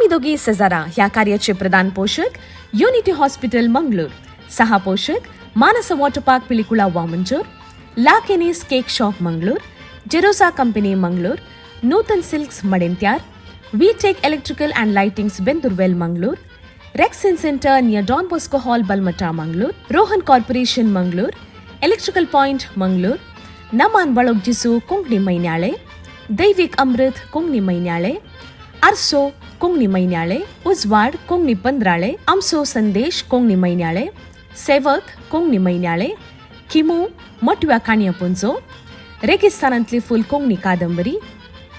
आमी दोगी सेजारा ह्या कार्याचे प्रधान पोशक युनिटी हॉस्पिटल मंगळूर, सहा पोशक Manasa water park Pilikula Vamanjoor, La Kenny's cake shop Mangalore, Jerosa company Mangalore, Nutan silks Madantyar, V Tech electrical and lightings Bendoorwell Mangalore, Rexin centre near Don Bosco hall Balmatta Mangalore, Rohan corporation Mangalore, electrical point Mangalore, Naman Balogjisu Konkani Mainyale, Daivik Amrit Konkani Mainyale, Arso Konkani Mainyale, Ujwad Konkani Pandrale, Amso Sandesh Konkani Mainyale, Sevak Konkani Mainyale, Kimu Matव्या काणयापुंजो, रेगिस्तानांतली फूल कोंकणी कादंबरी,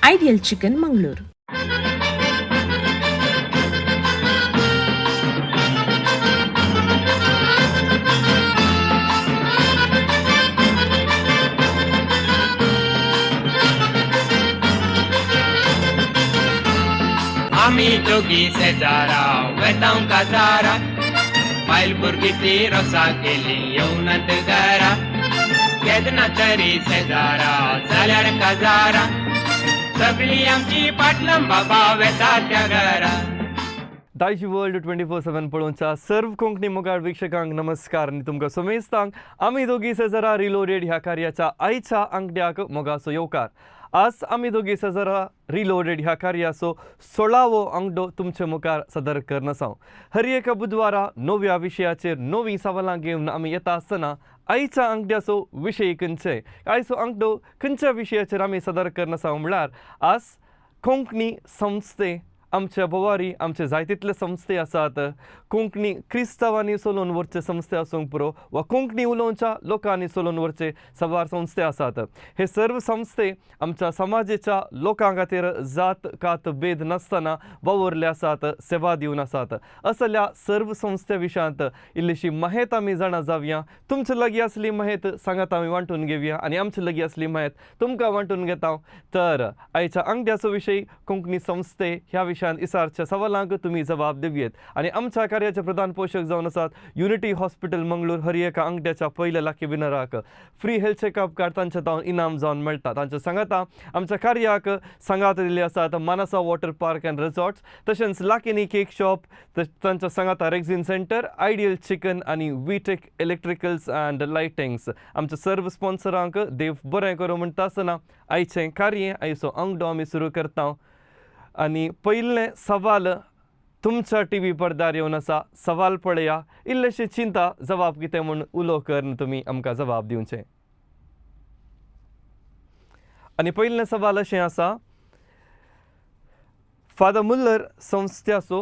ideal chicken Mangalore. आमी दोगी शेजारा वेतांव काजारा, बायल भुरगीं ती रोसा केली येवनात घरा. केन्ना तरी शेजारा जाल्यार काजारा, सगळी आमची पाटलां बाबा वेता त्या घरा. दायजी वर्ल्ड 24/7 पळोवच्या सर्व कोंकणी मुखार वीक्षकांक नमस्कार आनी तुमकां समेस्तांक आमी दोगी सेजरा रिलोडेड ह्या कार्याच्या आयच्या आंकड्याक मोगाचो येवकार. आज आमी दोगी सेजरा रिलोडेड ह्या कार्याचो 16वो आंकडो तुमचे मुखार सदर करन आसा. हर एका बुधवारा नव्या विशयाचेर नवीं सवालां घेवन आमी येता आसतना आयच्या आंकड्याचो विशय खंयचे, आयचो आंकडो खंयच्या विशयाचेर आमी सदर करन आसा म्हणल्यार आज कोंकणी संस्थे. आमच्या भोवारी आमचे जाय तितले संस्थे आसात. कोंकणी क्रिस्तांवांनी चलोवन व्हरचे संस्थे आसूंक पुरो वा कोंकणी उलोवच्या लोकांनी चलोवन व्हरचे सवार संस्थे आसात. हे सर्व संस्थे आमच्या समाजेच्या लोकां खातीर जात कात भेद नासतना वावुरले आसात, सेवा दिवन आसात. असल्या सर्व संस्थे विशयांत इल्लीशी माहेत आमी जाणा जावया. तुमचे लागीं आसली माहेत सांगात आमी वांटून घेवया आनी आमचे लागीं आसली माहेत तुमकां वांटून घेता. तर आयच्या आंगड्याचो विशय कोंकणी संस्थे ह्या विशयान इसारच्या सवालांक तुमी जबाब दिवयेत. आनी आमच्या कार्याचे प्रधान पोशक जावन आसात युनिटी हॉस्पिटल मंगळूर. हर एका आंगड्याच्या पयल्या लाखी विनराक फ्री हेल्थ चॅकअप कार्ड तांच्या तावन इनाम जावन मेळटा. तांच्या सांगाता आमच्या कार्याक सांगात दिल्ली आसात Manasa water park and resorts, तशेंच लाकिनी केक शॉप, तांच्या सांगाता रेक्झिन सेंटर, आयडियल चिकन आनी वीटेक इलेक्ट्रिकल्स अँड लायटिंग्स. आमच्या सर्व स्पॉन्सरांक देव बरें करूं म्हणटा आसतना आयचें कार्य, आयचो आंगडो आमी सुरू करता. आनी पयलें सवाल तुमच्या टी व्ही पडद्यार येवन आसा. सवाल पळया, इल्लेशें चिंता, जबाब कितें म्हूण उलो करून तुमी आमकां जबाब दिवचें. आनी पयलें सवाल अशें आसा, फादर मुल्लर संस्थ्याचो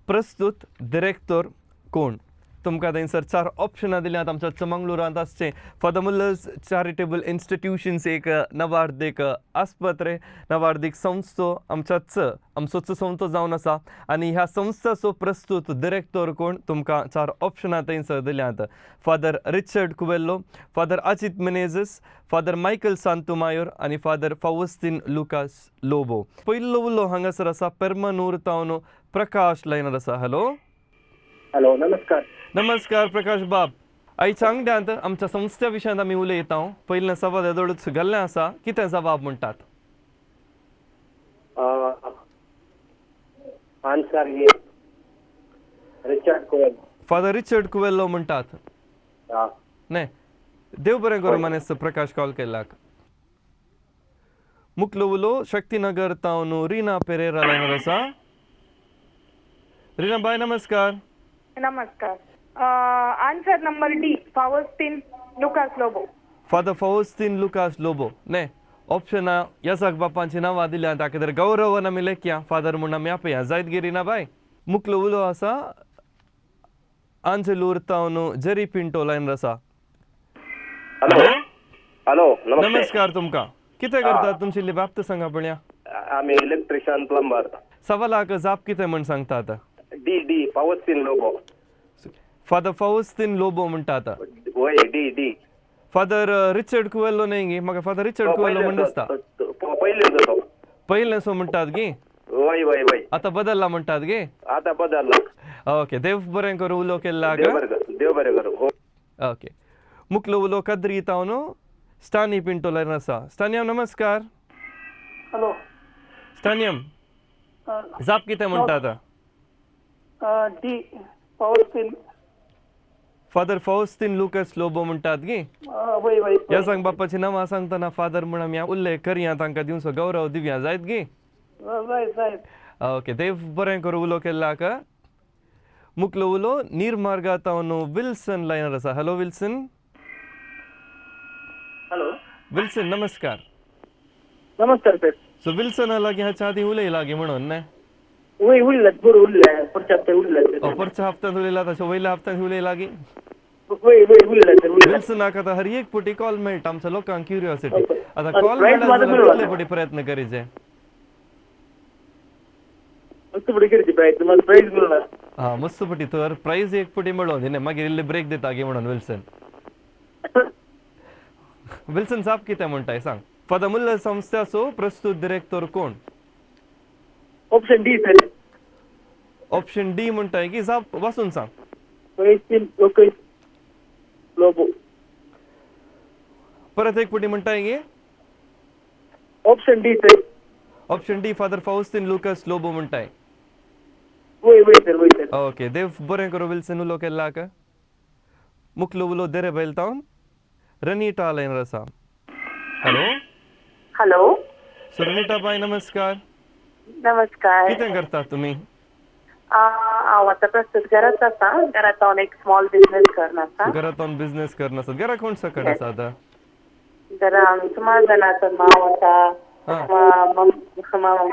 प्रस्तूत डिरेक्टर कोण? तुमकां थंयसर चार ऑप्शनां दिल्यात. आमच्या मंगळुरांत आसचें फादर मुल्लर्स चॅरिटेबल इन्स्टिट्युशन्स एक नवार्दीक आस्पत्रे, नवार्दीक संस्थो, आमच्याच आमचोच संस्थो जावन आसा. आनी ह्या संस्थाचो प्रस्तूत डिरेक्टर कोण? तुमकां चार ऑप्शनां थंयसर दिल्यात. Father Richard Coelho, father Ajit Menezes, father Michael Santumayor आनी फादर फावस्तीन लुकास लोबो. पयलो उलो हांगासर आसा पेर्मनूर तावन प्रकाश लायनार आसा. हॅलो. हॅलो, नमस्कार. नमस्कार प्रकाश बाब. आयच्या आंगड्यांत आमच्या संस्थे विशयांत आमी उलयता. पयलें सवाल येदोळूच घाल्लें आसा, कितें जबाब म्हणटात? Answer A, Richard Coelho. Father Richard Coelho म्हणटात? हा. न्ही, देव बरें करूं मानेस्त प्रकाश कॉल केल्ल्याक. मुखलो उलो शक्तीनगर तावन रीना पेरेरा लायनार आसा. रीना बाय, नमस्कार. नमस्कार. Answer number D, Faustin Lucas Lobo. Father Faustin Lucas Lobo. न्ही, ऑप्शना येसाक बापांची नांवां दिल्या, ताका तर गौरवान आमी लेखया, फादर म्हूण आमी आपया जायत गे रीना बाय. मुखलो उलो आसा आंजेलूर तावन जेरी पिंटो लायनार आसा. हॅलो हॅलो, नमस्ते. नमस्कार तुमकां. कितें करतात? तुमची इल्ली बाप्त सांगा पळया. आमी इलेक्ट्रिशियन, प्लंबर. सवालाक जाप कितें म्हूण सांगतात? D D, Faustin Lobo. Father Faustin Lobo म्हणटात? वय, D D. Father Richard Cuvelo न्ही गे? म्हाका फादर रिचर्ड कुवेल्लो म्हण दिसता. पयले तो. पयलें सो म्हणटात गे? वय वय वय. आतां बदलला म्हणटात गे? आता बदलला. ओके, देव बरें करूं उलो केल्ल्याक. देव बरें करूं, देव बरें करूं हो. ओके, मुखलो उलो कद्री तावन स्टानी पिंटो लायन आसा. स्टानियम, नमस्कार. हॅलो. स्टानियम. जाप कितें म्हणटा आतां? D Faustin. Father Faustin Lucas Lobo म्हणटात गी? वय वय. ह्या सांग बाप्पाची नांवां सांगतना फादर म्हूण आमी उल्लेख करया, तांकां दिवचो गौरव दिवया, जायत गी? जायत जायत. ओके, देव बरें करूं उलो केल्लाक. मुकलो उलो निर्मार्गातावन विल्सन लायनर आसा. Hello Wilson. हॅलो. विल्सन नमस्कार. नमस्कार सर. सो विल्सना लागीं हाच्या आदीं उलय लागीं म्हणून न्ही? वय उरल्यात बरोबर उरल्या, पुढच्या हप्त्यात उरल्यात. परच्या हप्त्यांत उलयला, तशें वयल्या हप्त्यांत उलय लागीं. वय वय उरल्या सर, उरल्या. विल्सनाक आतां हर एक पटी कॉल मेळटा, आमच्या लोकांक क्युरियोसिटी आतां कॉल प्रायस मेळटा मात्र जाल्यार मेळूं. कितले पटी प्रयत्न करीचे? मस्त पुढे करची प्रायस, तुम्हाला प्राईज मिळणार. हा मस्त पटी तर प्रायज एक पटी मेळोन न्ही, मागीर इल्ले ब्रेक दिता गे म्हणून. विल्सन, विल्सन साहब कितें म्हणटाय सांग. फादर मुल्लर संस्थाचो प्रस्तुत डिरेक्टर कोण? Option D sir. Option D म्हणटाय की? जाप वाचून सांग. फॉस्टीन लुकास लोबो. परत एक पटी म्हणटाय की? Option D sir. Option D father Faustin Lucas Lobo म्हणटाय? वय वय सर, वय सर. ओके, देव बरें करूं विल्सन उलो केल्लाक. मुकलो उलो देरे बैलतावन रनीटा लायनर आसा. हॅलो. हॅलो. सो रनीटा बाय नमस्कार. नमस्कार. कितें करतात तुमी? हांव आतां प्रस्तुत घराच आसा, घरांत हांव एक स्मॉल बिझनेस करून आसा. घरांत बिझनेस करना आसात. घरा कोण सकट आसा आतां? घरा आमी सुमार जाणां आसात. मांव आसा,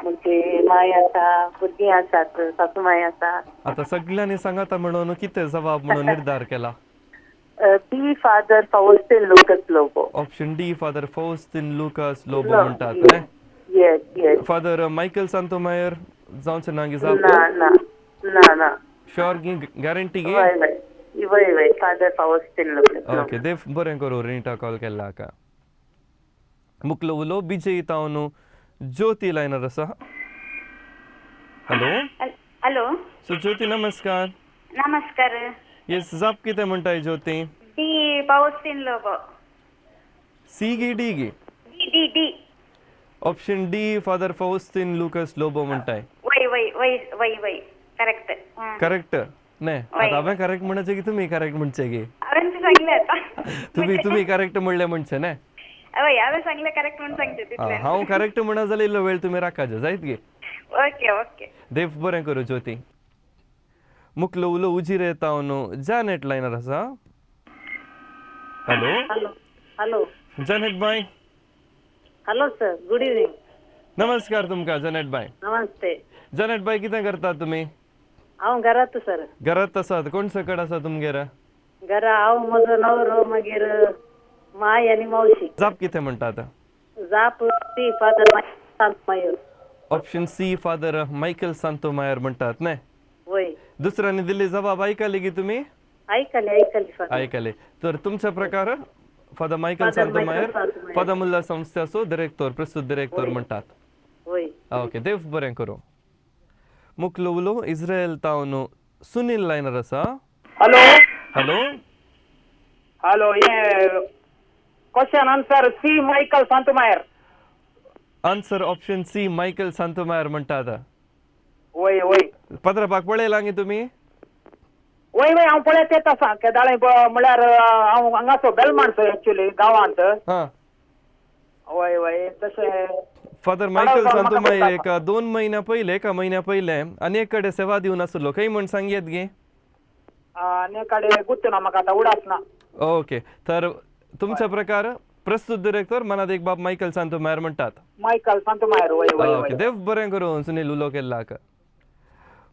म्हणजे माय आसा, भुरगीं आसात, सासू माय आसा. आतां सगळ्यांनी सांगाता म्हणून कितें जबाब म्हणून निर्धार केला? D father Faustin Lucas Lobo. Option D father Faustin Lucas Lobo म्हणटात न्ही? Yes yes. Father Michael Santomayor जावचें ना गी जाप? ना ना ना ना. शुअर गी? गॅरंटी गी? वय वय वय वय, फादर फावस्तीन लुकस लोबो. ओके, देव बरें करूं रिनीटा कॉल केल्ला हाका. मुकलो उलो बिजय तावन ज्योती लायनर आसा. हॅलो. हॅलो. सो ज्योती नमस्कार. नमस्कार. येस, जाप कितें म्हणटाय ज्योती? डी पावस्तीन लोबो. सी गी डी गी? D D D. Option D father Faustin Lucas Lobo म्हणटाय? वय वय वय वय वय, करेक्ट. करेक्ट न्ही? आतां हांवें करेक्ट म्हणचें की तुमी करेक्ट म्हणचें की? हांवें सांगलें आतां. तुमी तुमी करेक्ट म्हणलें म्हणचें न्ही? वय, हांवें सांगलें करेक्ट म्हणून सांगचें तितलें. हांव करेक्ट म्हणा जाल्यार इल्लो वेळ तुमी राखाचे, जायत गे? Okay okay. देव बरें करूं ज्योती. मुकलो उलो उजीर येता न्हू जॅनेट लायनर आसा. हॅलो. Hello hello. जॅनेट बाय. Hello sir, good evening. नमस्कार तुमकां जॅनेट बाय. नमस्ते. जॅनेट बाय कितें करतात तुमी? हांव घरात सर. घरात आसात. कोण सकट आसा तुमगेर? घरा हांव, म्हजो नवरो, मागीर माय आनी मावशी. जाप कितें म्हणटा आतां? जाप C father Santomayor. Option C father Michael Santomayor म्हणटात न्ही? वय. दुसऱ्यांनी दिल्ली जबाब आयकली की तुमी? आयकली आयकली फादर. आयकले तर तुमच्या प्रकार father Michael father Michael Santomayor Santomayor. Father Muller संस्थेचो डिरेक्tor, प्रस्तुत डिरेक्tor म्हणटात. वय. ओके, देव बरें करूं. मुकलो उलो इस्रायल तावन सुनील लायनर आसा. हॅलो. हॅलो. हॅलो, हे question answer C Michael Santomayor. Answer option C Michael Santomayor म्हणटात? वय वय. पत्रपाक पळयलां गी तुमी? वय वय, हांव पळयत येत आसा केदाळे म्हळ्यार हांव हांगासो बेलमाणसो एक्चुअली गांवांत. हां. वय वय, तशें. फादर मायकल म्हाका सांतोमायर पडटा. एक 2 म्हयन्या पयले, एका म्हयन्या पयले आनी एक कडेन सेवा दिवन आसलो, खंय म्हण सांगयेत गे? आनी कडेन गुत्त ना म्हाका, आतां उडास ना. ओके, तर तुमच्या प्रकार प्रस्तुत डिरेक्टर मनात एक बाब मायकल सांतोमायर म्हणटात. मायकल सांतोमायर, वय वय. ओके, वय. देव बरें करूं सुनील उलो केल्लाक.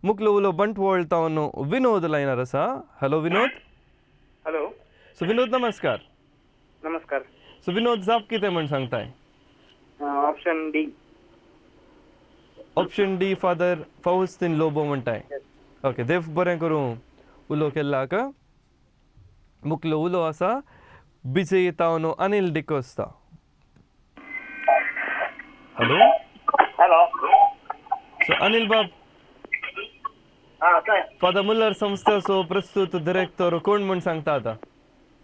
मुकलो उलो बंटवळ तावन विनोद लायनर आसा. हॅलो विनोद. हॅलो. सो विनोद नमस्कार. नमस्कार. सो विनोद जाप कितें म्हण सांगताय? Option D. Option D father Faustin Lobo म्हणटाय? ओके, देव बरें करूं उलो केल्लाक. मुकलो उलो आसा Bijay तावन Anil D'Costa. Hello. Hello. So Anil बाब. हां काय? फादर मुल्लर संस्थेचो प्रस्तुत डिरेक्टर कोण म्हण सांगता आतां?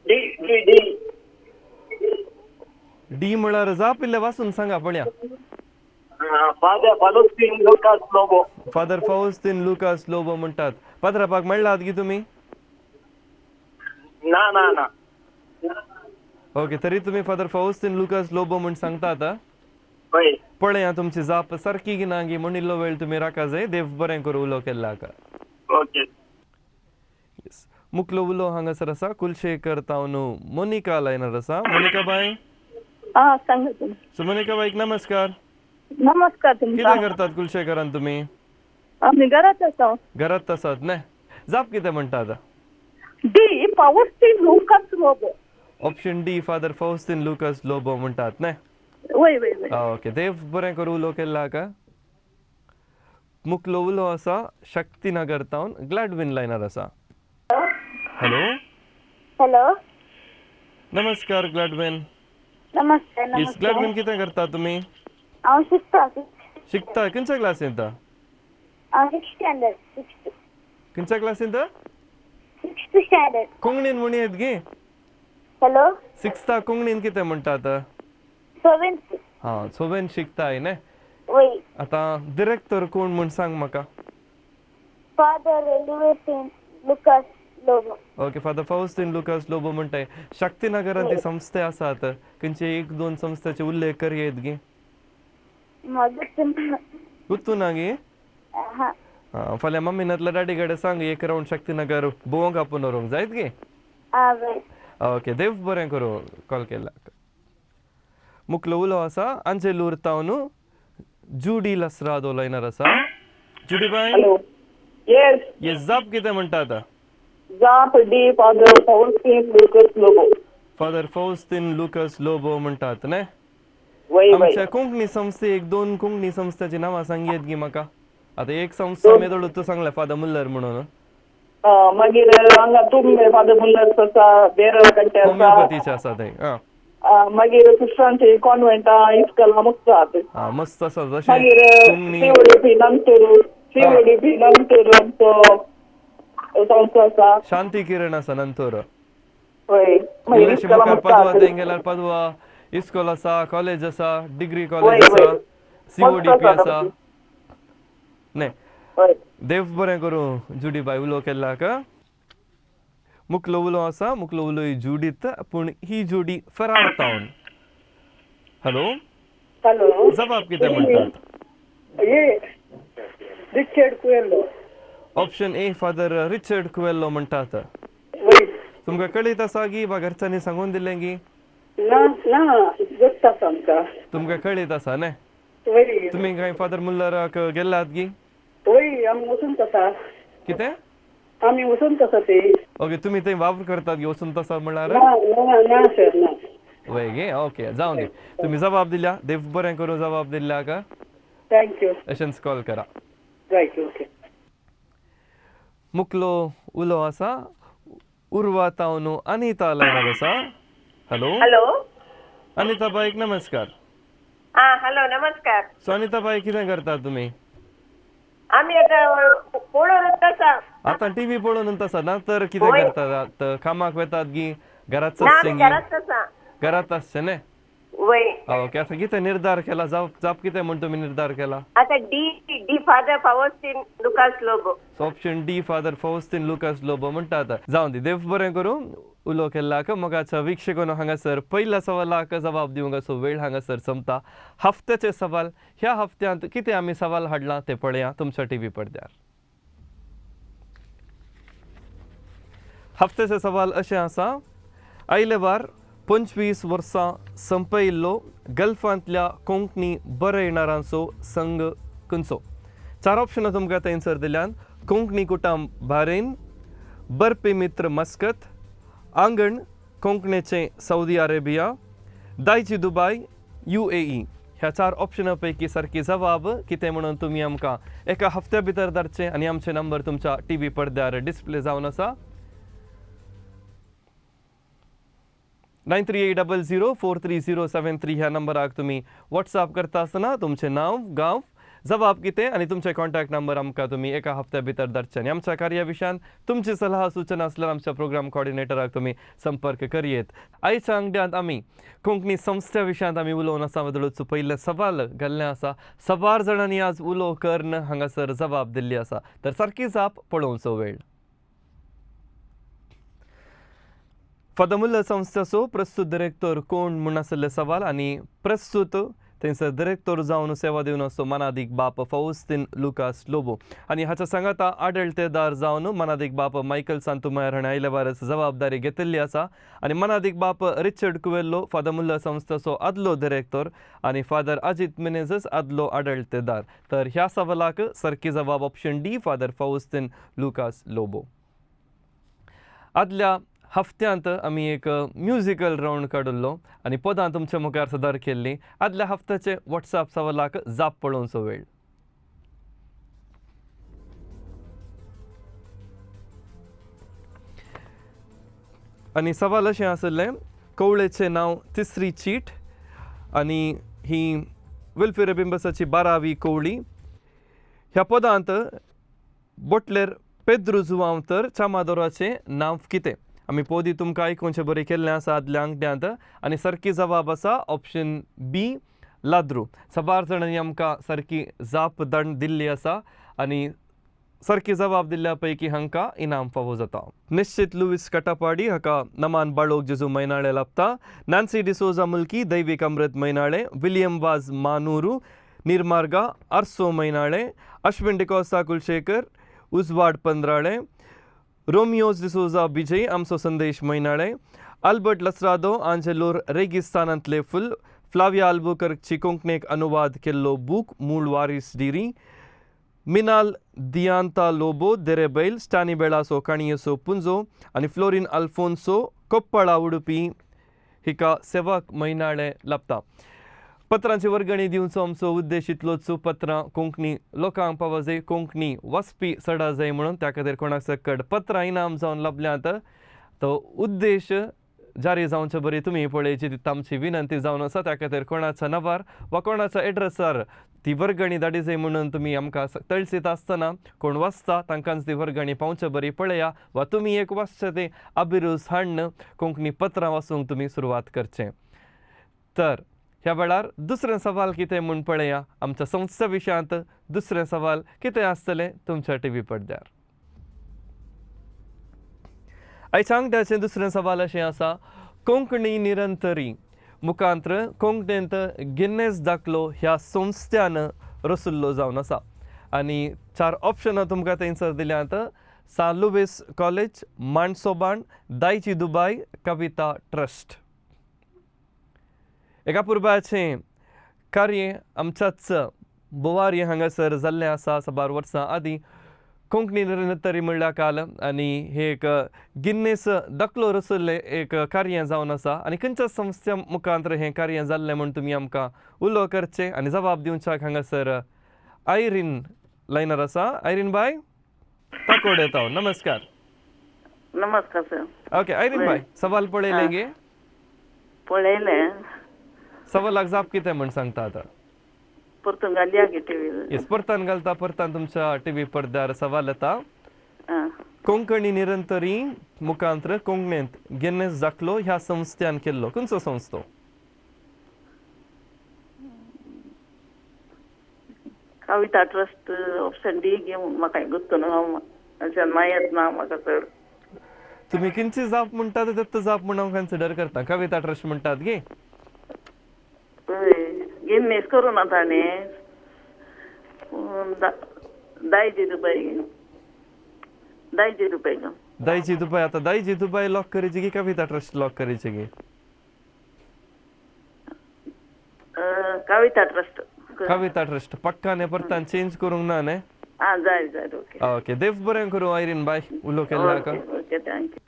D D D. डी म्हळ्यार जाप इल्लें वाचून सांगा पळया. Father Faustin Lucas Lobo. Father Faustin Lucas Lobo म्हणटात. पात्रापाक मेळ्ळात गी तुमी? ना ना ना. ओके, तरी तुमी फादर फावस्तीन लुकास लोबो म्हूण सांगतात. वय. पळया तुमची जाप सारकी की ना गी म्हूण इल्लो वेळ तुमी राका जाय. देव बरें करूं उलो केल्ल्याक. ओके. येस, मुकलो उलो हांगासर आसा कुलशेखर तावन मोनिका लायनार आसा. मोनिका बाय. आं, सांगा तुमी. सो मोनिका बाईक नमस्कार. नमस्कार तुमकां. कितें करतात कुलशेखरान तुमी? आमी घरात आसा. घरात आसात न्ही? जाप कितें म्हणटा आतां? D Faustin Lucas Lobo. Option D Father Faustin Lucas Lobo म्हणटात न्ही? वय वय वय. ओके, देव बरें करूं उलो केल्ल्याक. मुकलो उलो आसा शक्तीनगर तावन ग्लॅडविन लायनार आसा. हॅलो. हॅलो. नमस्कार ग्लॅडविन. नमस्ते. येस नमस्ते. ग्लॅडविन, कितें करता तुमी? हांव शिकता. शिकता? खंयच्या क्लासींत? हांव सिक्स स्टँडर्ड, सिक्स्थ. खंयच्या क्लासींत? Sixth standard. कोंकणीन म्हणयेत गी. हॅलो. सिक्स्था कोंकणीन कितें म्हणटात? सेवन्थ. हां, सवेन शिकताय न्ही? वय. आतां डिरेक्टर कोण म्हूण सांग म्हाका. Father Louisin Lucas Lobo. Okay, Father Faustin Lucas Lobo म्हणटाय. शक्तीनगरांत ती संस्थे आसात, खंयचे एक दोन संस्थेचे उल्लेख करयेत गी? मागीर गुत्तू ना गी? हां. आं, फाल्यां मम्मी नातल्या डॅडी कडेन सांग एक रावंड शक्तीनगर भोंवंक आपोवन व्हरूंक जायत गी? आं बरें. ओके, देव बरें करूं कॉल केल्ल्याक. मुकलो उलो आसा अंजेलूर तावन जुडी लसरादो लायनार आसा. जुडी बाय. हॅलो. येस. येस, जाप कितें म्हणटा आतां? जाप D Father Faustin Lucas Lobo. Father Faustin Lucas Lobo म्हणटात न्ही? वय वय. आमच्या कोंकणी संस्थे एक दोन कोंकणी संस्थेची नांवां सांगयेत गी म्हाका? आतां एक संस्था मेदोळ तूं सांगलें फादर मुल्लर म्हणून. मागीर हांगा तुंबे फादर मुल्लर्स आसा, बेरळ कंटे आसा. होमिओपॅथीचे आसा ते. आं, मागीर सिस्टरांचे कॉन्वेंट इस्कला मुक्तात. आं, मस्त आसा जशें मागीर कोंकणी. सीओडीपी नंतूर, सीओडीपी नंतूर आमचो संस्था आसा. शांती किरण आसा नंतर. वय. मागीर इल्लेशे इस्कला मुखार पादवा मुक्तात. थंय गेल्यार पादवा इस्कोल आसा, कॉलेज आसा, डिग्री वय कॉलेज आसा, वय. सीओडीपी मस्त आसा आसा न्ही? वय. देव बरें करूं जुडी बाय उलो केल्ल्याक. मुकलो उलो आसा, मुकलो उलो ही जुडीत, पूण ही जुडी फरार तावन. हॅलो. हॅलो. जबाब कितें म्हणटात? A Richard Coelho. Option A Father Richard Coelho म्हणटात. वय. तुमकां कळीत आसा गी वा घरच्यांनी सांगून दिलें गी? ना ना, गोत्त आसा आमकां. तुमकां कळीत आसा न्ही? वय. तुमी कांय फादर मुल्लराक गेल्लात गी? वय, आमी वचून आसा. कितें? आमी वचून आसा ते. ओके, तुमी थंय वावर करतात गी वचून तसा म्हणल्यार? ना ना ना सर, ना. वय गे, ओके, जावं दी. तुमी जबाब दिल्या, देव बरें करूं जबाब दिल्ल्याक. Thank you. अशेंच कॉल करा. Right, okay. मुकलो उलो आसा उर्वा तावन अनिता लायनार आसा. हॅलो. हॅलो. अनिता बाईक नमस्कार. आं, हॅलो, नमस्कार. सो अनिता बाई, कितें करतात तुमी? आमी आतां पळोवन आसा. आतां टीव्ही पळोवन आसा ना तर कितें वय. करतात? कामाक वेतात गी घरात ना, आसचें आमी गी? घरात आसा. घरात आसचें न्ही? वय. ओके, आतां कितें निर्धार केला? जाप जाप कितें म्हूण तुमी निर्धार केला? आतां D D Father Faustin Lucas Lobo. So option D Father Faustin Lucas Lobo म्हणटात. जावं दी, देव बरें करूं उलो केल्ल्याक. मोगाच्या वीक्षकांनो, हांगासर पयल्या सवालाक जबाब दिवंक असो वेळ हांगासर सोंपता. हफ्त्याचे सवाल, ह्या हफ्त्यांत कितें आमी सवाल हाडलां तें पळया तुमच्या टीव्ही पडद्यार. हफ्त्याचे सवाल अशें आसा, आयले वार 25 वर्सां संपयिल्लो गल्फांतल्या कोंकणी बरयणारांचो संघ खंयचो? चार ऑप्शनां तुमकां थंयसर दिल्यान. कोंकणी कुटाम बारेन, बर्पी मित्र मस्कत, आंगण कोंकणीचें सौदी अरेबिया, दायजी दुबाय UAE. ह्या चार ऑप्शनां पैकी सारकी जबाब कितें म्हणून तुमी आमकां एका हफ्त्या भितर धाडचें आनी आमचे नंबर तुमच्या टीव्ही पडद्यार डिस्प्ले जावन आसा. 9380043073 ह्या नंबराक तुमी व्हॉट्सअप करता आसतना तुमचें नांव, गांव, जबाब कितें आनी तुमचे कॉन्टॅक्ट नंबर आमकां तुमी एका हफ्त्या भितर धाडचे आनी आमच्या कार्या विशयान तुमची सलाह सूचना आसल्यार आमच्या प्रोग्राम कॉर्डिनेटराक तुमी संपर्क करयेत. आयच्या आंगड्यांत आमी कोंकणी संस्थे विशयांत आमी उलोवन आसा. वदळूच पयलें सवाल घाल्लें आसा. सवार जाणांनी आज उलो करून हांगासर जबाब दिल्ली आसा. तर सारकी जाप पळोवचो वेळ. फादर मुल्लर संस्थेचो प्रस्तुत डिरेक्टर कोण म्हूण आशिल्लें सवाल आनी प्रस्तुत थंयसर डिरेक्टर जावन सेवा दिवन आसतो मनादीक बाप फौस्तीन लुकास लोबो आनी हाच्या सांगाता आडळतेदार जावन मनादीक बाप मायकल सांतुमायर हाणें आयल्या वारस जबाबदारी घेतिल्ली आसा आनी मनादीक बाप रिचर्ड कुवेल्लो फादर मुल्लर संस्थेचो आदलो डिरेक्टर आनी फादर अजीत मिनेझस आदलो आडळतेदार. तर ह्या सवालाक सारकी जबाब option D father Faustin Lucas Lobo. आदल्या हफ्त्यांत आमी एक म्युजिकल रावंड काडिल्लो आनी पदां तुमच्या मुखार सदार केल्लीं. आदल्या हफ्त्याचे वॉट्सएप सवालाक जाप पळोवचो वेळ. आनी सवाल अशें आशिल्लें, कवळेचें नांव तिसरी चीट आनी ही विल्फ्रेड बिंबसाची 12वी कवळी. ह्या पदांत बोटलेर पेद्रू जुवांव तर चामादोराचें नांव कितें? आमी पोदी तुमकां आयकुचें बरें केल्लें आसा आदल्या आंकड्यांत आनी सारकी जबाब आसा ऑप्शन बी लाद्रू. साबार जाणांनी आमकां सारकी जाप दिल्ली आसा आनी सारकी जबाब दिल्ल्या पैकी हांकां इनाम फावो जाता. निश्चित लुवीस कटापाडी हाका नमान बाळोक जेजू मैनाळे लाभता. नॅन्सी डिसोजा मुल्की दैवीक अमृत मैनाळे, विलियम वाज मानूरू निर्मार्गा आरसो मैनाळे, अश्विन डिकोस्ता कुलशेखर उजवाड पंद्राळे, रोमियोज डिसोजा विजय आमचो संदेश मैनाळे, अल्बर्ट लसरादो आंजेलोर रेगिस्तानांतले फुल, फ्लाविया आल्बुकर्कची कोंकणीक अनुवाद केल्लो बूक मूळ वारीस डिरी, मिनाल दियांता लोबो देरेबैल स्टानी बेळासो काणयेसो पुंजो आनी फ्लोरीन अल्फोन्सो कोप्पाळा उडुपी हिका सेवक मैनाळे लाभता. पत्रांची वर्गणी दिवचो आमचो उद्देश इतलोच, पत्रां कोंकणी लोकांक पावो जाय, कोंकणी वाचपी चडा जाय म्हणून त्या खातीर कोणाक सकट पत्रां इनाम जावन लाभल्यांत तो उद्देश जारी जावचे बरी तुमी पळयची ती आमची विनंती जावन आसा. त्या खातीर कोणाच्या नांवार वा कोणाच्या एड्रेसार ती वर्गणी धाडी जाय म्हणून तुमी आमकां तळसीत आसतना कोण वाचता तांकांच ती वर्गणी पावचे बरी पळया वा तुमी एक वाचचे ते अभिरूच हाडून कोंकणी पत्रां वाचूंक तुमी सुरवात करचें. तर ह्या वेळार दुसरें सवाल कितें म्हूण पळया. आमच्या संस्था विशयांत दुसरें सवाल कितें आसतलें तुमच्या टी व्ही पडद्यार. आयच्या आंकड्याचें दुसरें सवाल अशें आसा, कोंकणी निरंतरी मुखांत्र कोंकणींत गिन्नेस दाखलो ह्या संस्थ्यान रसुल्लो जावन आसा आनी 4 ऑप्शनां तुमकां थंयसर दिल्यांत. सान लुवीस कॉलेज, माणसोबाण, दायची दुबाय, कविता ट्रस्ट. एका पुर्बाचें कार्य आमच्याच बोवारी हांगासर जाल्लें आसा साबार वर्सां आदीं. कोंकणी निरंतरी म्हणल्यार काल आनी हे एक गिन्नेस दाखलो रचल्लें एक कार्य जावन आसा आनी खंयच्या संस्थ्या मुखांतर हें कार्य जाल्लें म्हूण तुमी आमकां उलो करचें आनी जबाब दिवच्याक हांगासर आयरीन लायनार आसा. आयरीन बाय ताकोड येता. नमस्कार. नमस्कार सर. ओके आयरीन बाय, सवाल पळयलें गे? पळयलें. सवालाक जाप कितें म्हूण सांगता आतां? परतून घालया गे टिव्हीर. येस, परतान घालता. परतान तुमच्या टिव्ही पडद्यार सवाल येता. कोंकणी निरंतरी मुखांत्र कोंकणींत गिन्नेस दाखलो ह्या संस्थ्यान केल्लो खंयचो संस्थो? कविता ट्रस्ट ऑप्शन डी घे. म्हाका गुत्तो न्हू अशें मायत ना म्हाका चड. तुमी खंयची जाप म्हणटात दत्त जाप म्हूण हांव कन्सिडर करता. कविता ट्रस्ट म्हणटात गे? गिन्नेस करूं ना ताणें. दायजी दुबय, दायजी दुबय, दायजी दुबय. आतां दायजी दुबय लॉक करीची की कविता ट्रस्ट लॉक करीची गे? कविता ट्रस्ट. कविता ट्रस्ट पक्का न्ही? परतान चेंज करूंक ना न्ही? आं जाय जाय. ओके ओके, देव बरें करूं आयरीन बाय, उलो केल्लो हाका. Okay thank you.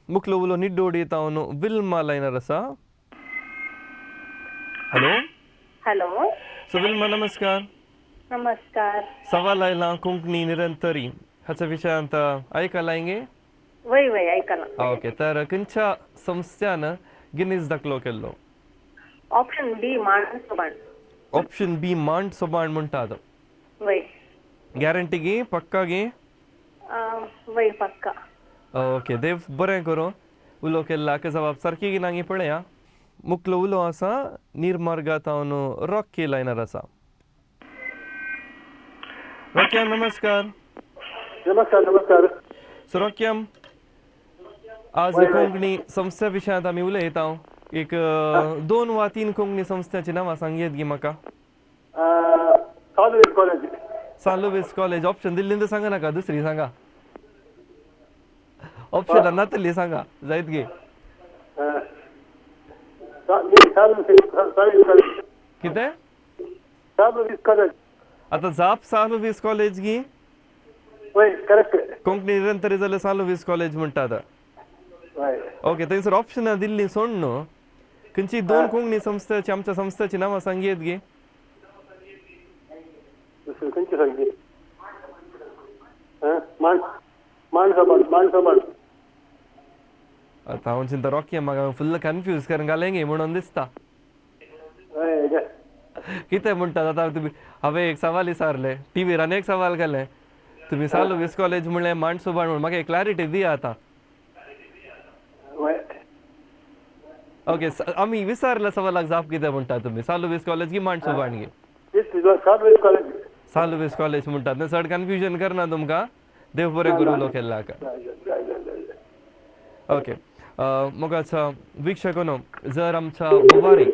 मुखलो उलो निड्डोडी तावन विल्मा लायनार आसा. हॅलो. हॅलो. सो विल्मा नमस्कार. नमस्कार. सवाल आयला कोंकणी निरंतरी हाच्या विशयांत आयकलां गे? वय वय आयकलां. ओके, तर खंयच्या संस्थ्यान गिनीज दाखलो केल्लो? ऑप्शन बी मांडसोबाण. ऑप्शन बी मांडसोबाण म्हणटात. वय. गॅरंटी गी पक्का गी? वय पक्का. ओके, देव बरें करूं. उलो केल्ला जबाब सारकी गी नागी पळया. मुकलो उलो आसा निर्मार्गात हांव रॉकी लायनर आसा. रॉक्याम नमस्कार. नमस्कार नमस्कार. सो रॉक्याम, आज कोंकणी संस्था विशयांत आमी उलयता. एक 2 वा 3 कोंकणी संस्थांची नांवां सांगयेत गी म्हाका? San Luis college. San Luis college option दिल्ली तर सांगा नाका, दुसरी सांगा. ऑप्शन नातली सांगा जायत गे. कितें आतां जाप सान लुईस कॉलेज गी? करेक्ट. कोंकणी निरंतर जाल्यार सान लुईस कॉलेज म्हणटा आतां. ओके, थंयसर ऑप्शनां दिल्ली सोड न्हू, खंयची 2 कोंकणी संस्थाची आमच्या संस्थाची नांवां सांगयेत गे? खंयची सांगची? माणसोबाण. आतां हांव चिंता रॉकी म्हाका फुल्ल कन्फ्यूज करून घालें गे म्हणून दिसता. कितें म्हणटात आतां तुमी? हांवें एक सवाल विचारलें टिवीर आनी एक सवाल केलें, तुमी सान लुईस कॉलेज म्हणलें, माणसोबाण म्हणून म्हाका एक क्लॅरिटी दिया आतां. ओके, आमी विचारल्या सवालाक जाप कितें म्हणटा तुमी? सान लुईस कॉलेज की माणसोबाण गी? सान लुईस कॉलेज म्हणटात न्हू. चड कन्फ्युजन करना तुमकां. देव बरें करूं उलो केल्ला. ओके, मोगाच्या वीक्षकांनो, जर आमच्या गोवारी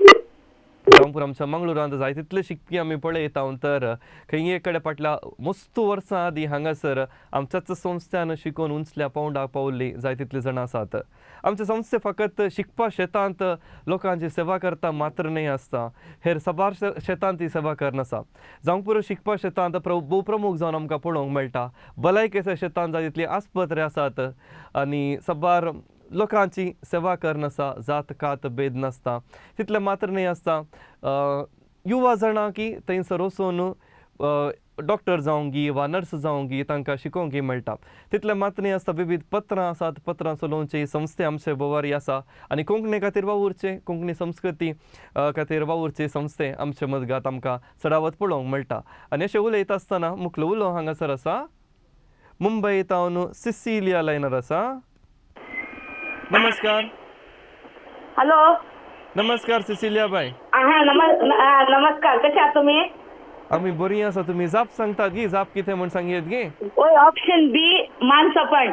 जावं आमच्या मंगळुरांत जाय तितले शिकपी आमी पळयता तर खंय एक कडेन फाटल्या मस्त वर्सां आदीं हांगासर आमच्याच संस्थ्यान शिकोवन उंचल्या पावंडाक पावल्ली जाय तितली जाणां आसात. आमचे संस्थे फकत शिकपा शेतांत लोकांची सेवा करता मात्र न्हय आसता, हेर साबार शेतांत ती सेवा करनासा. जावंक पुरो शिकपा शेतांत भोव प्रमुख जावन आमकां पळोवंक मेळटा. भलायकेच्या शेतांत जाय तितली आस्पत्रे आसात आनी साबार लोकांची सेवा करनासा, जात कात भेद नासता. तितलें मात्र न्हय आसता, युवा जाणां की थंयसर वचून डॉक्टर जावंक गी वा नर्स जावंक गी तांकां शिकोवंक मेळटा. तितलें मात्र न्हय आसता, विविध पत्रां आसात, पत्रां चलोवची संस्थे आमचे बोवारी आसा आनी कोंकणी खातीर वावुरचे, कोंकणी संस्कृती खातीर वावुरचे संस्थे आमचे मदगात आमकां चडावत पळोवंक मेळटा. आनी अशें उलयता आसतना मुखलो उलो हांगासर आसा मुंबय तावन सिसिलिया लायनर आसा. नमस्कार. हॅलो. नमस्कार सिसिलिया बाय. हा नमस्कार, कसे आहात तुम्ही? आम्ही बरी आसा. तुम्ही जाप सांगतात गी? जाप कितें म्हण सांगयेत गी? ओय, ऑप्शन बी मानसोपाण.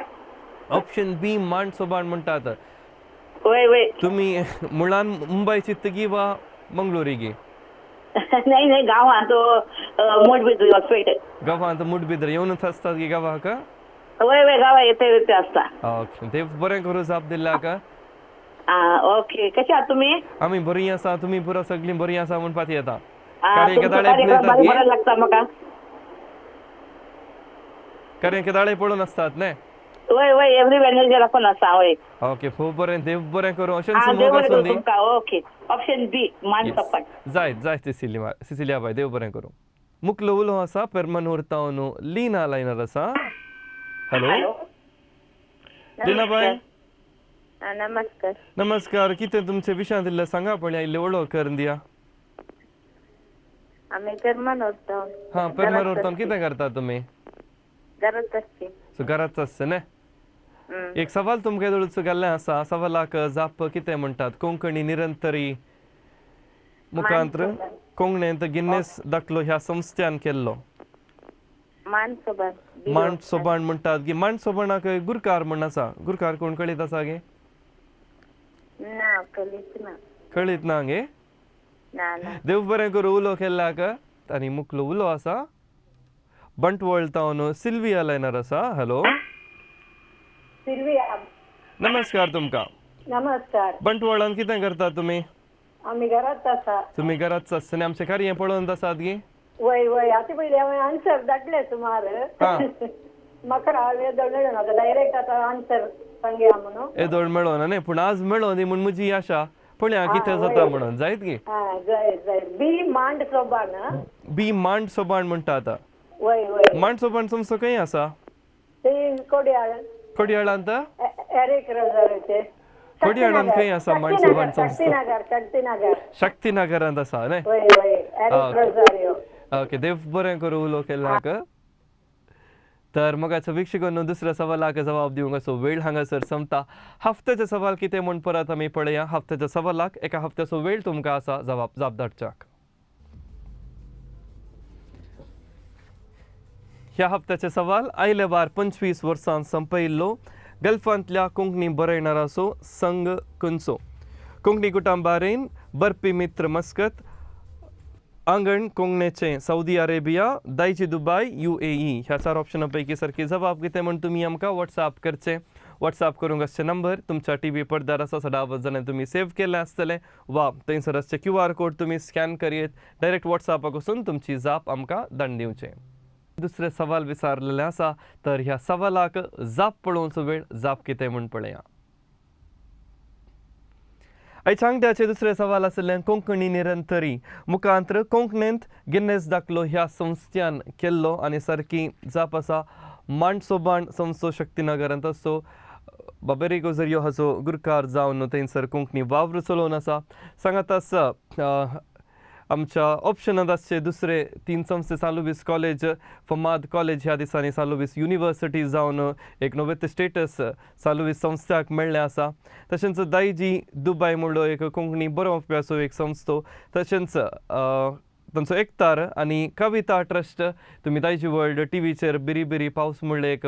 ऑप्शन बी माणसोबाण म्हणटात. वय वय. तुम्ही मुळान मुंबय चित्त गी वा मंगळुरी गी? नाही नाही, गांवांत मोडबिद्री हॉस्पिटल. गांवांत मुडबिद्री येवनच आसतात गी गांवाक? वय वय, गांवा येते येते आसता. ओके, देव बरें करूं जाप दिल्ला का. ओके, कसे आहात तुम्ही? आमी बरी आसा. तुमी पुरो सगळीं बरी आसा म्हणपाक येता. बरें लागता म्हाका. कारण केदाळे पळोवन आसतात न्ही? वय वय, एवरी वेनसडे लागून आसा. वय. ओके, खूब बरें, देव बरें करूं. अशेंच मोग आसूं दी तुमकां. ओके, ऑप्शन बी मानसोपाण. जायत जायत सिसिलिया बाय, देव बरें करूं. मुखलो उलो आसा पेरमनूर तावन लीना लायनर आसा. हॅलो लीना बाय. नमस्कार. नमस्कार. कितें तुमचे विशयांत इल्लें सांगा पळया, इल्लें वळख करून दिया. आमी पेरमनूर तावन. हां, पेरमनूर तावन. कितें करता तुमी? घरांत आसची. सो घरांत आसचें न्ही? एक सवाल तुमकां येदोळच घाल्लें आसा, सवालाक जाप कितें म्हणटात? कोंकणी निरंतरी मुखांत कोंकणींत गिन्नेस दाखलो ह्या संस्थ्यान केल्लो. मानसोबाण. माणसोबाण म्हणटात गी? माणसोबाणाक गुरकार म्हण आसा, गुरकार कोण कळीत आसा गे? ना, कळीत ना. कळीत ना गे? ना ना. देव बरें करूं उलो केल्लाक. आनी मुखलो उलो आसा बंटवळ तावन सिल्विया लायनर आसा. Hello Silvia. नमस्कार तुमकां. नमस्कार. बंटवळान कितें करतात तुमी? आमी घरांत आसा. तुमी घरांत आसतना आमचें कार्य पळोवन आसात गी? वय वय, आतां पयलीं हांवें आन्सर धाडले सुमार. म्हाका येदोळ मेळना, आतां डायरेक्ट आतां आन्सर सांगया म्हणून. येदोळ मेळोना न्ही, पूण आज मेळों दी म्हूण म्हजी आशा. पळया कितें जाता म्हणून. जायत गी? जायत जायत. बी मांडसोबाण. बी मांडसोबाण म्हणटा आतां. वय वय. मांडसोबाण तुमचो खंय आसा? ती कोडयाळ. कोडयाळांत? एरिक रोजाराचे. कोडयाळांत खंय आसा मांडसोबाण संस्था? शक्तीनगर. शक्तीनगर. शक्तीनगरांत आसा न्ही? वय वय, एरिक रोजारियो. ओके, देव बरें करूं उलो केल्ल्याक. तर मगाच्या वीक्षकांनो दुसऱ्या सवालाक जबाब दिवंक असो वेळ हांगासर संपता. हफ्त्याचे सवाल कितें म्हूण परत आमी पळया. हफ्त्याच्या सवालाक एका हफ्त्याचो वेळ तुमकां आसा जबाब जाप धाडच्याक. ह्या हप्त्याचे सवाल आयले वार 25 वर्सां संपयिल्लो गल्फांतल्या कोंकणी बरयणाराचो संघ खंयचो? कोंकणी कुटुंबारेन बरपी मित्र मस्कत, आंगण कोंकणेचें Saudi Arabia, Daiji Dubai, UAE. ह्या चार ऑप्शना पैकी सारकी जबाब कितें म्हूण तुमी आमकां वॉट्सएप करचें. वॉट्सएप करूंक आसचे नंबर तुमच्या टी व्ही पडद्यार आसा, सदांच जाल्यार तुमी सेव केल्लें आसतलें वा थंयसर आसचे QR code तुमी स्कॅन करयेत, डायरेक्ट वॉट्सएपाक वचून तुमची जाप आमकां धाडून दिवचें. दुसरें सवाल विचारलेलें आसा, तर ह्या सवालाक जाप पळोवचो वेळ, जाप कितें म्हूण पळया. आयच्या आंगड्याचें दुसरें सवाल आशिल्लें कोंकणी निरंतरी मुखांत्र कोंकणींत गिन्नेस दाखलो ह्या संस्थ्यान केल्लो आनी सारकी जाप आसा मांडसोबाण संस्थो शक्तीनगरांत आसचो बाबेरी गोजरियो हाचो गुरकार जावन थंयसर कोंकणी वावर चलोवन आसा. सांगात आसा आमच्या ऑप्शनांत आसचे दुसरे 3 संस्थे सालुवीस कॉलेज, फमाद कॉलेज ह्या दिसांनी सालुवीस युनिवर्सिटी जावन एक नवें स्टेटस सालुवीस संस्थ्याक मेळ्ळें आसा. तशेंच दायजी दुबाय म्हणलो एक कोंकणी बरोवप्याचो एक संस्थो, तशेंच तांचो एकतार आनी कविता ट्रस्ट. तुमी दायजी वर्ल्ड टीव्हीचेर बिरी बिरी पावस म्हणलें एक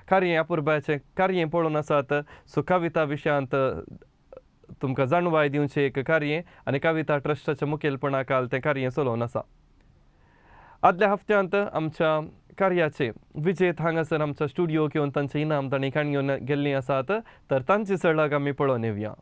कार्य अपुरबायेचें कार्य पळोवन आसात. सो कविता विशयांत तुमकां जाणवाय दिवचें एक कार्य आनी कविता ट्रस्टाच्या मुखेलपणा काल तें कार्य चलोवन आसा. आदल्या हप्त्यांत आमच्या कार्याचे विजेत हांगासर आमच्या स्टुडियो घेवन तांचे इनाम तांणी काणी घेवन गेल्लीं आसात, तर तांची सळग आमी पळोवन येवया.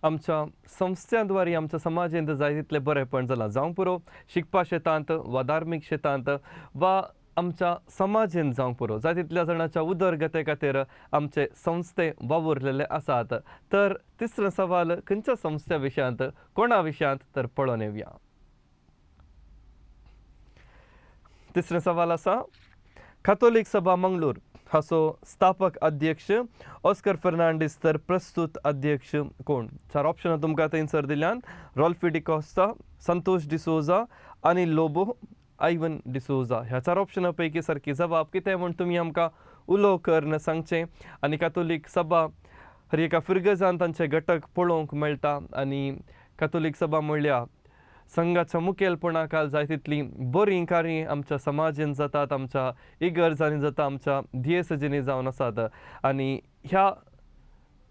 आमच्या संस्थ्यांद्वारे आमच्या समाजेंत जाय तितलें बरेंपण जालां, जावंक पुरो शिकपा शेतांत वा धार्मीक शेतांत वा आमच्या समाजेंत जावंक पुरो, जाय तितल्या जाणाच्या उदरगते खातीर आमचे संस्थे वावुरलेले आसात. तर तिसरो सवाल खंयच्या संस्थ्या विशयांत, कोणा विशयांत, तर पळोवन येवया. तिसरें सवाल आसा कातोलीक सभा मंगळूर हाचो स्थापक अध्यक्ष ऑस्कर फर्नांडीस, तर प्रस्तुत अध्यक्ष कोण? चार ऑप्शनां तुमकां थंयसर दिल्यान रॉल्फी डिकॉस्ता, संतोष डिसोजा, अनिल लोबो, आयवन डिसोजा. ह्या चार ऑप्शनां पैकी सारकी जबाब कितें म्हूण तुमी आमकां उलो करून सांगचें. आनी कातोलीक सभा हर एका फिर्गजान तांचे घटक पळोवंक मेळटा आनी कातोलीक सभा म्हणल्यार संघाच्या मुखेलपणा खाल जाय तितलीं बरीं कार्यां आमच्या समाजेन जातात, आमच्या इगर्जांनी जाता, आमच्या दियेसजींनी जावन आसात. आनी ह्या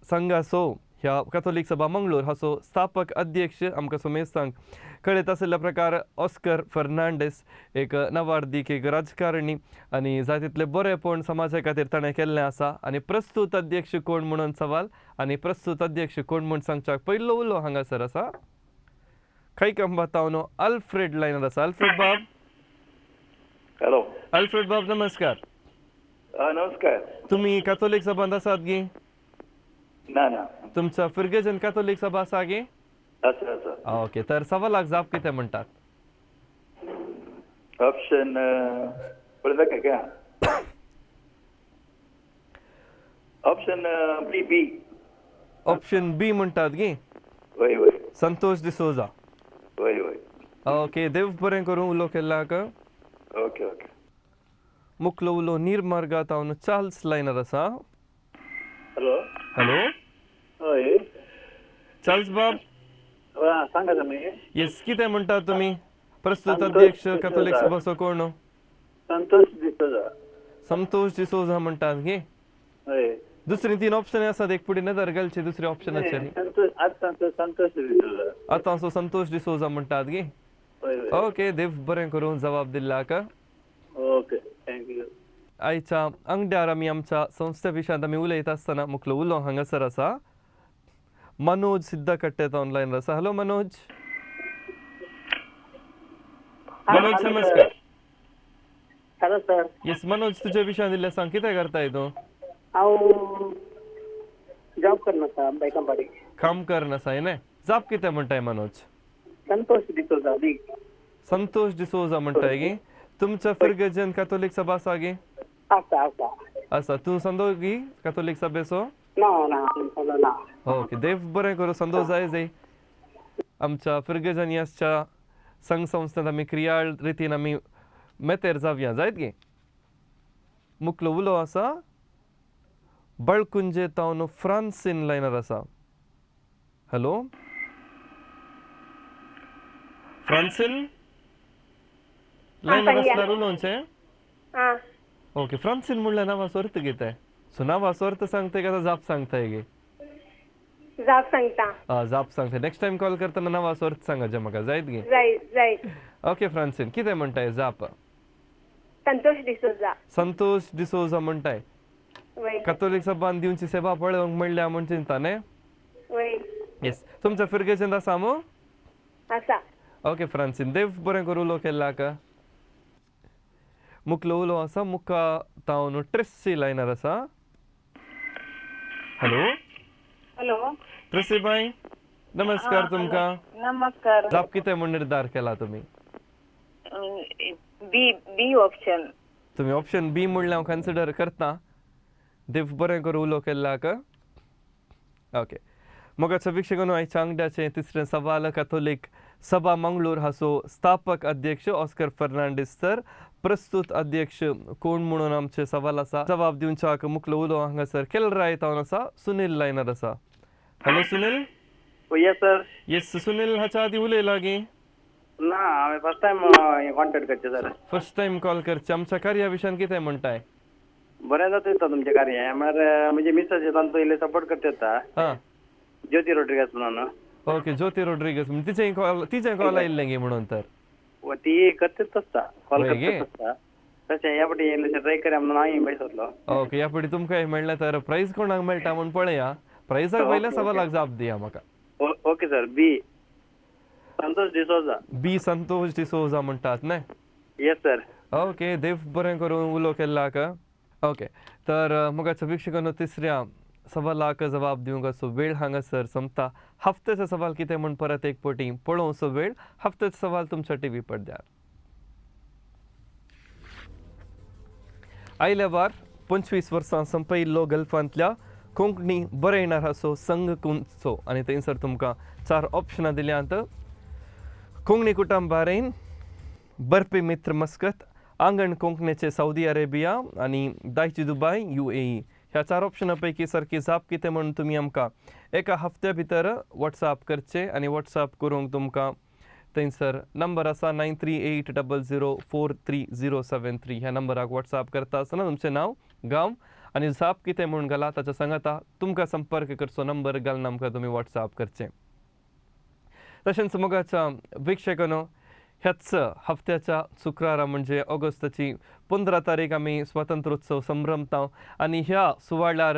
संघाचो, ह्या कातोलीक सभा मंगळूर हाचो स्थापक अध्यक्ष आमकां समेस्तांक कळयत आशिल्ल्या प्रकार ऑस्कर फर्नांडीस, एक नवार्दीक, एक राजकारणी आनी जाय तितलें बरेंपण समाजा खातीर ताणें केल्लें आसा. आनी प्रस्तुत अध्यक्ष कोण म्हणून सवाल, आनी प्रस्तुत अध्यक्ष कोण म्हूण सांगच्याक पयलो उलो हांगासर आसा खैकंबातावनो अल्फ्रेड लायनर आसा. अल्फ्रेड बाब. हॅलो अल्फ्रेड बाब, नमस्कार. नमस्कार. तुमी कातोलीक सभांत आसात गी? ना ना. तुमच्या फिर्गजन कातोलीक सभा आसा गी? आसा आसा. ओके, तर सवालाक जाप कितें म्हणटात? ऑप्शन पळयता काय? ऑप्शन बी. बी ऑप्शन बी म्हणटात गी? वय वय. संतोष डिसोजा. वय वय. ओके, देव बरें करूं उलो केल्ल्याक. Okay okay. मुखलो उलो निर्मार्गात हांव चार्ल्स लायनर आसा. हॅलो. हॅलो. हय चार्ल्स बाब. सांगा तुमी. येस, कितें म्हणटात तुमी? प्रस्तुत अध्यक्ष कातोलीक सभाचो कोण? संतोष डिसोजा. संतोष डिसोजा म्हणटात गी? हय. दुसरी 3 ऑप्शन आसात, एक फुडें नदर घालची दुसऱ्या ऑप्शनाचेर. संतोष डिसोजा. आतां सो संतोष डिसोजा म्हणटात गी? ओके, देव बरें करूं जबाब दिल्ल्याक. Okay, thank you. आयच्या आंगड्यार आमी आमच्या संस्थे विशयांत आमी उलयता आसतना मुखलो उलो हांगासर आसा मनोज सिद्धकट्टेत ऑनलायन आसा. हॅलो मनोज. मनोज नमस्कार. Hello sir. Yes Manoj, तुझ्या विशयांत इल्लें सांग, कितें करताय तूं? हांव जॉब करना आसा बायकांपाडी. काम करना आसा न्ही. जाप कितें म्हणटाय मनोज? संतोष डिसोजा. बी. संतोष डिसोजा म्हणटाय गी. तुमच्या फिर्गजेन कॅथोलीक सभा आसा गी? आसा आसा. आसा. तूं संदो गी कॅथोलीक सभेचो? ना ना संदो ना. ओके, देव बरें करूं, संदो जाय जाय. आमच्या फिर्गजन आसच्या संघ संस्थेंत आमी क्रियाळ रितीन आमी मेतेर जावया जायत गी. मुखलो उलो आसा बळकुंजे तावन फ्रांसीन लायनर आसा. हॅलो फ्रांसीन लायनर आसल्यार उलोवचें. ओके, फ्रांसीन म्हणल्यार नांवा सोर्त कितें? सो नांवा सोर्त सांगता काय जाप सांगताय गे? जाप सांगता. जाप सांगता. नेक्स्ट टायम कॉल करतना नांवा सोर्त सांगाचें म्हाका जायत गे? जायत जायत. ओके फ्रांसीन, कितें म्हणटाय जाप? संतोष डिसोजा. संतोष डिसोजा म्हणटाय. कॅथोलीक सभान दिवची सेवा पळोवंक म्हणल्या म्हूण चिंता न्ही? येस. तुमच्या फिर्गेजेंत आसा मू? आसा. ओके फ्रांसीन, देव बरें करूं उलो केल्लाक. मुखलो उलो आसा मुखा तावन ट्रेसी लायनर आसा. हॅलो हॅलो ट्रेसी बाय, नमस्कार तुमकां. नमस्कार. जाप कितें म्हूण निर्धार केला तुमी? बी बी ऑप्शन. तुमी ऑप्शन बी म्हणल्यार हांव कन्सिडर करता. देव बरें करूं उलो केल्लाक. ओके, मोगाच्या वीक्षकांनो, आयच्या आंगड्याचें तिसरें सवाल कॅथोलीक सभा मंगळूर हाचो स्थापक अध्यक्ष ऑस्कर फर्नांडीस सर प्रस्तुत अध्यक्ष कोण म्हणून आमचें सवाल आसा. जबाब दिवच्याक मुखलो उलो हांगासर केलराय तावन आसा सुनील लायनर आसा. Hello Sunil. Yes sir. Yes Sunil, हाच्या आदी उलयला गी? ना, हांवें फर्स्ट टायम कॉन्टेक्ट करचें सर. फर्स्ट टायम कॉल करचें. आमच्या कार्या विशयान कितें म्हणटाय? बरें जाता दिसता तुमचें कार्य. म्हळ्यार म्हजे मिसेस तांचो इल्लें सपोर्ट करता येता. ज्योती रोड्रिगस म्हणून. Okay, Jyoti Rodrigues. तिचें कॉल तिचें कॉल आयिल्लें गी म्हणून तर? ती करतेच आसता कॉल, करतेच आसता. तशें ह्या फावटी इल्लें ट्राय करया म्हणून हांव पयस वतलो. ओके, ह्या फावटी तुमकां मेळ्ळें तर प्रायज कोणाक मेळटा म्हूण पळया. प्रायजाक पयल्या सवालाक जाप दिया म्हाका. Okay sir. B Santosh D'Souza. B Santosh D'Souza म्हणटात न्ही? Yes sir. Okay, देव बरें करूं उलो केल्लाक. ओके, तर मोगाच्या वीक्षकांनो, तिसऱ्या सवालाक जबाब दिवंक असो वेळ हांगासर सोंपता. हफ्त्याचो सवाल कितें म्हूण परत एक पटी पळोवचो वेळ. हफ्त्याचो सवाल तुमच्या टीव्ही पडद्यार. आयल्या वार 25 वर्सां संपयिल्लो गल्फांतल्या कोंकणी बरयणार असो संघ कुंचो आनी थंयसर तुमकां 4 ऑप्शनां दिल्यांत. कोंकणी कुटुंब बारेन, बर्पी मित्र मस्कत, आंगण कोंकणीचे सावदी अरेबिया आनी दायची दुबाय UAE. ह्या 4 ऑप्शनां पैकी सारकी जाप कितें म्हणून तुमी आमकां एका हफ्त्या भितर वॉट्सएप करचें आनी वॉट्सएप करूंक तुमकां थंयसर नंबर आसा 9380043073. ह्या नंबराक वॉट्सएप करता आसतना तुमचें नांव, गांव आनी जाप कितें म्हूण घाला. ताच्या सांगाता तुमकां संपर्क करचो नंबर घालून आमकां तुमी वॉट्सएप करचें. तशेंच मोगाच्या वीक्षकांनो, ह्याच हफ्त्याच्या शुक्रारा म्हणजे ऑगस्टाची 15 तारीख आमी स्वातंत्र्योत्सव संभ्रमता आनी ह्या सुवाळ्यार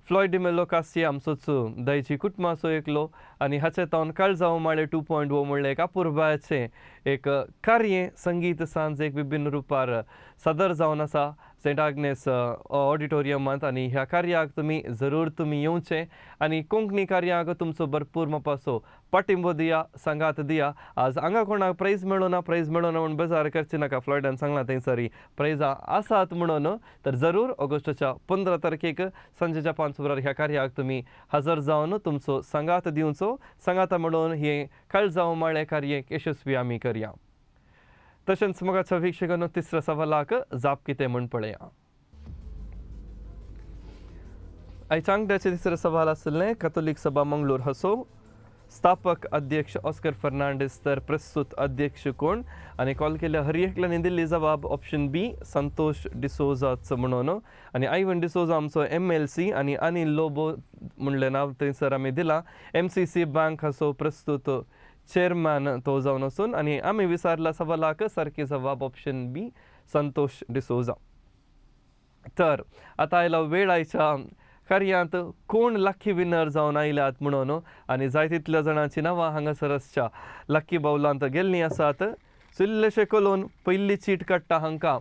फ्लॉयड डिमेलो कासी आमचोच दायजी कुटुंबाचो एकलो आनी हाचे तावन काळजांव माळे 2.0 म्हणलें एक अपुरबायेचें एक कार्य संगीत सांज एक विभिन्न रुपार सादर जावन आसा सेंट आग्नेस ऑडिटोरियमांत आनी ह्या कार्याक तुमी जरूर तुमी येवचें आनी कोंकणी कार्याक तुमचो भरपूर मापासो पाठिंबो दिया, सांगात दिया. आज हांगा कोणाक प्रायज मेळना, प्रायज मेळना म्हूण बेजार करचें नाका. फ्लॉयडान सांगलां थंयसर प्रायजां आसात म्हणून. तर जरूर ऑगस्टाच्या 15 तारखेक सांजेच्या 5 वरार ह्या कार्याक तुमी हजर जावन तुमचो सांगात दिवचो. सांगाता म्हणून हें काळजांव माळे कार्य यशस्वी आमी करया. तशेंच मोगाच्या वीक्षकांनो, तिसऱ्या सवालाक जाप कितें म्हूण पळया. आयच्या आंगड्याचें तिसरें सवाल आशिल्लें कॅथोलीक सभा मंगळूर हाचो स्थापक अध्यक्ष ऑस्कर फर्नांडीस तर प्रस्तुत अध्यक्ष कोण आनी कॉल केल्या हर एकल्यानी दिल्ली जबाब ऑप्शन बी संतोष डिसोजाचो म्हणून. आनी आयवन डिसोजा आमचो MLC आनी अनिल लोबो म्हणलें नांव थंयसर आमी दिलां. MCC bank हाचो प्रस्तुत चेअरमॅन तो जावन आसून आनी आमी विचारला सवालाक सारकी जबाब ऑप्शन बी संतोष डिसोजा. तर आतां आयला वेळ आयच्या कार्यांत कोण लकी विनर जावन आयल्यात म्हणून आनी जाय तितल्या जाणांची नांवां हांगासर आसच्या लकी बावलांत गेल्लीं आसात. सो इल्लेशें कलोवन पयली चीट काडटा हांकां.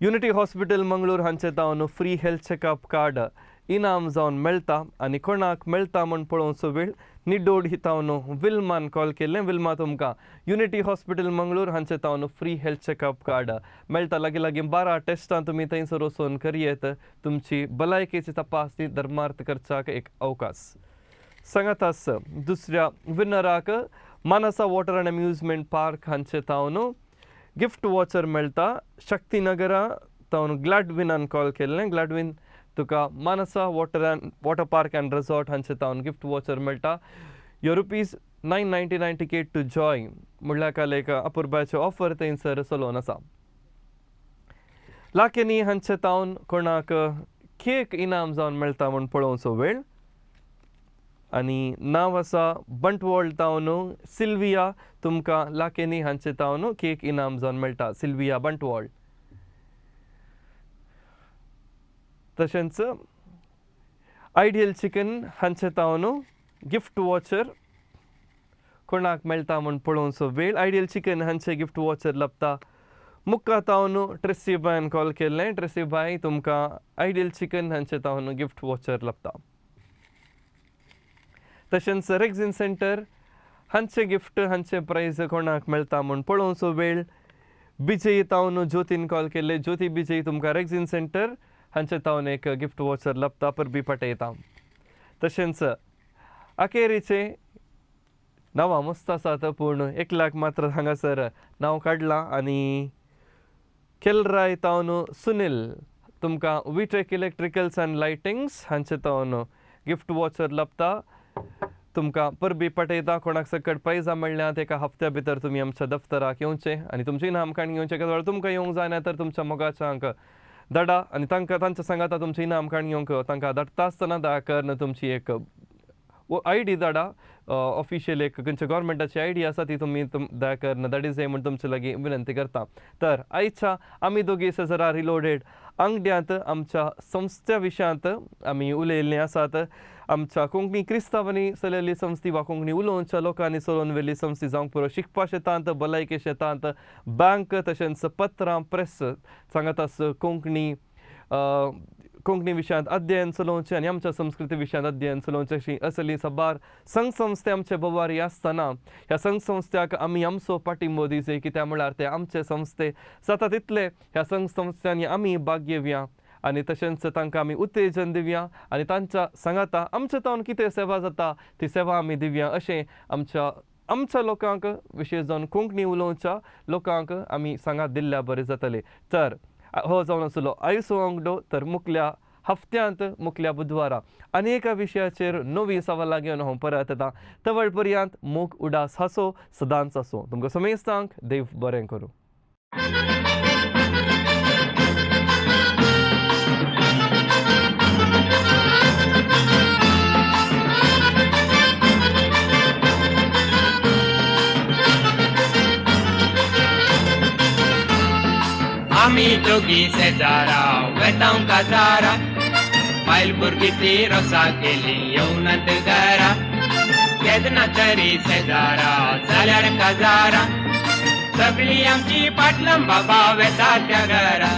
युनिटी हॉस्पिटल मंगळूर हांचे तावन फ्री हेल्थ चॅकअप कार्ड इनाम जावन मेळटा आनी कोणाक मेळटा म्हूण पळोवचो वेळ. निडोड हितावन विल्मान कॉल केल्लें. विल्मा, तुमकां युनिटी हॉस्पिटल मंगळूर हांचे तावन फ्री हेल्थ चॅकअप कार्ड मेळटा. लागीं लागीं 12 टेस्टां तुमी थंयसर वचून करयेत. तुमची भलायकेची तपासणी धर्मार्थ करच्याक एक अवकाश. सांगातास दुसऱ्या विनराक Manasa water and amusement park हांचे तावन गिफ्ट वॉचर मेळटा. शक्तीनगरा तावन ग्लॅडविनान कॉल केल्लें. ग्लॅडविन, तुका Manasa water park and resort हांचे तावन गिफ्ट वॉचर मेळटा. यो ₹999 टिकेट टू जॉय म्हणल्यार काल एक अपुरबायचे ऑफर थंयसर चलोवन आसा. लाकेनी हांचे तावन कोणाक केक इनाम जावन मेळटा म्हूण पळोवचो वेळ. आनी नांव आसा बंटवॉल तावन सिल्विया. तुमकां लाकेनी हांचे तावन केक इनाम जावन मेळटा, सिल्विया बंटवॉल. तशेंच आयडियल चिकन हांचे तावन गिफ्ट वॉचर कोणाक मेळटा म्हूण पळोवचो वेळ. आयडियल चिकन हांचे गिफ्ट वॉचर लभता. मुक्का तावन ट्रेसी बायन कॉल केल्लें. ट्रेसी बाय, तुमकां आयडियल चिकन हांचे तावन गिफ्ट वॉचर लभता. तशेंच रेक्झिन सेंटर हांचे गिफ्ट हांचे प्रायज कोणाक मेळटा म्हूण पळोवचो वेळ. बिजय तावन ज्योतीन कॉल केल्ले. ज्योती बिजय, तुमकां रेक्झिन सेंटर हांचे तावन एक गिफ्ट वॉचर लभता. परबी पाटयता. तशेंच अखेरीचे नांवां मस्त आसात पूण 1 लाख मात्र हांगासर नांव काडलां. आनी केलराय तावन सुनील, तुमकां विटेक इलेक्ट्रिकल्स अँड लायटिंग्स हांचे तावन गिफ्ट वॉचर लभता. तुमकां परबी पाटयता. कोणाक सकट प्रायजां मेळ्ळ्यांत एका हप्त्या भितर तुमी आमच्या दफ्तराक येवचें आनी तुमचें इनाम काडून घेवचें. एका वेळार तुमकां येवंक जायना तर तुमच्या मोगाच्यांक धाडा आनी तांकां तांच्या सांगाता तुमचें इनाम काडून घेवंक तांकां धाडटा आसतना दया करून तुमची एक I D धाडा. ऑफिशियल एक खंयच्या गव्हर्मेंटाची I D आसा ती तुमी दया करून धाडी जाय म्हूण तुमचे लागीं विनंती करता. तर आयच्या आमी दोगी शेजरा रिलोडेड आंगड्यांत आमच्या संस्थ्या विशयांत आमी उलयल्लीं आसात. आमच्या कोंकणी क्रिस्तांवांनी चलयल्ली संस्थी वा कोंकणी उलोवच्या लोकांनी चलोवन व्हेल्ली संस्थी जावंक पुरो शिकपा शेतांत, भलायके शेतांत, बँक, तशेंच पत्रां, प्रेस सांगातास कोंकणी कोंकणी विशयांत अध्ययन चलोवचें आनी आमच्या संस्कृती विशयांत अध्ययन चलोवचें अशी असली साबार संघ संस्थे आमचे बोवारी आसतना ह्या संघ संस्थ्याक आमी आमचो पाठिंबो दिवचो. कित्याक म्हळ्यार ते आमचे संस्थे जाता तितले ह्या संघ संस्थ्यांनी आमी भाग घेवया आनी तशेंच तांकां आमी उत्तेजन दिवया आनी तांच्या सांगाता आमच्या तावन कितें सेवा जाता ती सेवा आमी दिवया अशें आमच्या आमच्या लोकांक विशेश जावन कोंकणी उलोवच्या लोकांक आमी सांगात दिल्ल्या बरें जातलें. तर हो जावन आसलो आयचो आंगडो. तर मुखल्या हफ्त्यांत मुखल्या बुधवारा आनी एका विशयाचेर नवी सवालां घेवन हांव परत येता. तवळ पर्यंत मोग उडास हासो सदांच आसूं. तुमकां समेस्तांक देव बरें करूं. आमी दोगी शेजारा वेतांव काजारा, बायल भुरगीं ती रोसा केली येवनात घरा. केन्ना तरी शेजारा जाल्यार काजारा, सगळीं आमची पाटलां बाबा वेता त्या घरा.